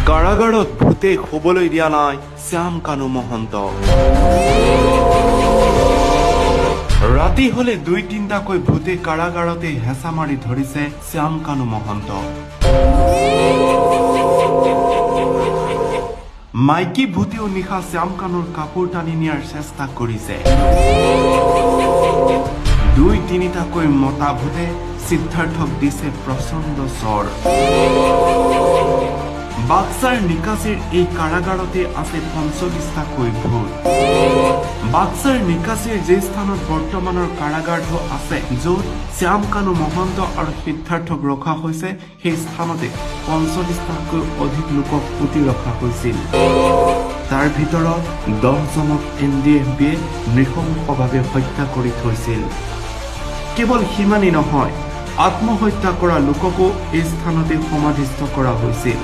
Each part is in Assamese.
কাৰাগাৰত ভূতে শুবলৈ দিয়া নাই শ্যামকানু মহন্ত। ৰাতি হলে দুই তিনিটাকৈ ভূতে কাৰাগাৰতে হেঁচা মাৰি ধৰিছে শ্যামকানু মহন্ত। মাইকী ভূতেও নিশা শ্যামকানুৰ কাপোৰ টানি নিয়াৰ চেষ্টা কৰিছে। দুই তিনিটাকৈ মতা ভূতে সিদ্ধাৰ্থক দিছে প্ৰচণ্ড চৰ। বাক্সাৰ নিকাছিৰ এই কাৰাগাৰতে আছে 45টাকৈ ভূত। বাক্সাৰ নিকাছিৰ যি স্থানত বৰ্তমানৰ কাৰাগাৰটো আছে, য'ত শ্যামকানু মহন্ত আৰু সিদ্ধাৰ্থক ৰখা হৈছে, সেই স্থানতে 45টাতকৈ অধিক লোকক পুতি ৰখা হৈছিল। তাৰ ভিতৰত 10জনক এন ডি এফ বিয়ে নৃশংসভাৱে হত্যা কৰি থৈছিল। কেৱল সিমানেই নহয়, আত্মহত্যা কৰা লোককো এই স্থানতে সমাধিস্থ কৰা হৈছিল।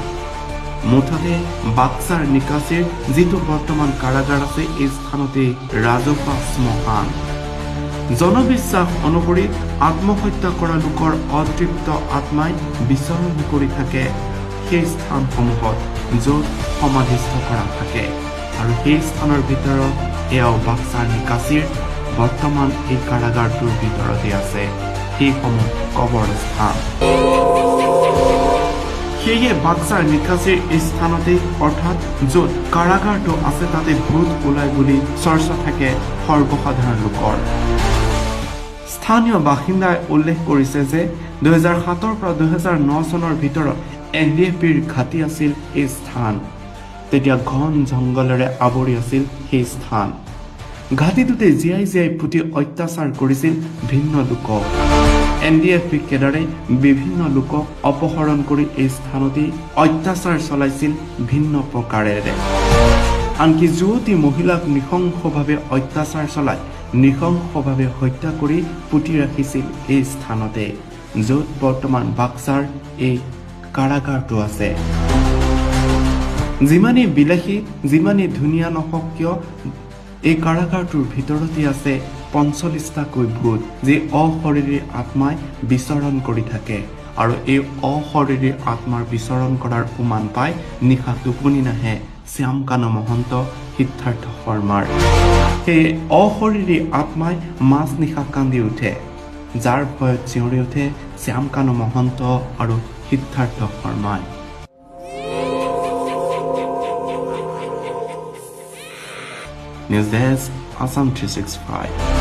মুঠতে বাক্সাৰ নিকাছিৰ যিটো বৰ্তমান কাৰাগাৰ আছে, এই স্থানতে ৰাজহুৱা শ্মশান। জনবিশ্বাস অনুসৰি আত্মহত্যা কৰা লোকৰ অতৃপ্ত আত্মাই বিচৰণ কৰি থাকে সেই স্থানসমূহত য'ত সমাধিস্থ কৰা থাকে। আৰু সেই স্থানৰ ভিতৰত এয়াও বাক্সাৰ নিকাছিৰ বৰ্তমান এই কাৰাগাৰটোৰ ভিতৰতে আছে সেইসমূহ কবৰস্থান। সেয়ে বাক্সাৰ নিকাছিৰ এই স্থানতে, অৰ্থাৎ য'ত কাৰাগাৰটো আছে, তাতে ভূত ওলাই বুলি চৰ্চা থাকে সৰ্বসাধাৰণ লোকৰ। স্থানীয় বাসিন্দাই উল্লেখ কৰিছে যে 2007ৰ পৰা 2009 চনৰ ভিতৰত এন ডি এফ বিৰ ঘাটি আছিল এই স্থান। তেতিয়া ঘন জংঘলেৰে আৱৰি আছিল সেই স্থান। ঘাটিটোতে জীয়াই জীয়াই পুতি অত্যাচাৰ কৰিছিল ভিন্ন লোকক। এন ডি এফ বি কেডাৰে বিভিন্ন লোকক অপহৰণ কৰি এই স্থানতেই অত্যাচাৰ চলাইছিল ভিন্ন প্ৰকাৰেৰে। আনকি যুৱতী মহিলাক নৃশংসভাৱে অত্যাচাৰ চলাই নৃশংসভাৱে হত্যা কৰি পুতি ৰাখিছিল এই স্থানতে, য'ত বৰ্তমান বাক্সাৰ এই কাৰাগাৰটো আছে। যিমানেই বিলাসী, যিমানেই ধুনীয়া নহওক কিয়, এই কাৰাগাৰটোৰ ভিতৰতে আছে 45টাকৈ ভূত, যি অশৰীৰী আত্মাই বিচৰণ কৰি থাকে। আৰু এই অশৰীৰী আত্মাৰ বিচৰণ কৰাৰ উমান পাই নিশা টোপনি নাহে শ্যামকানু মহন্ত, সিদ্ধাৰ্থ শৰ্মাৰ। সেই অশৰীৰী আত্মাই মাজ নিশা কান্দি উঠে, যাৰ ভয়ত চিঞৰি উঠে শ্যামকানু মহন্ত আৰু সিদ্ধাৰ্থ শৰ্মাই। News desk, Assam 365।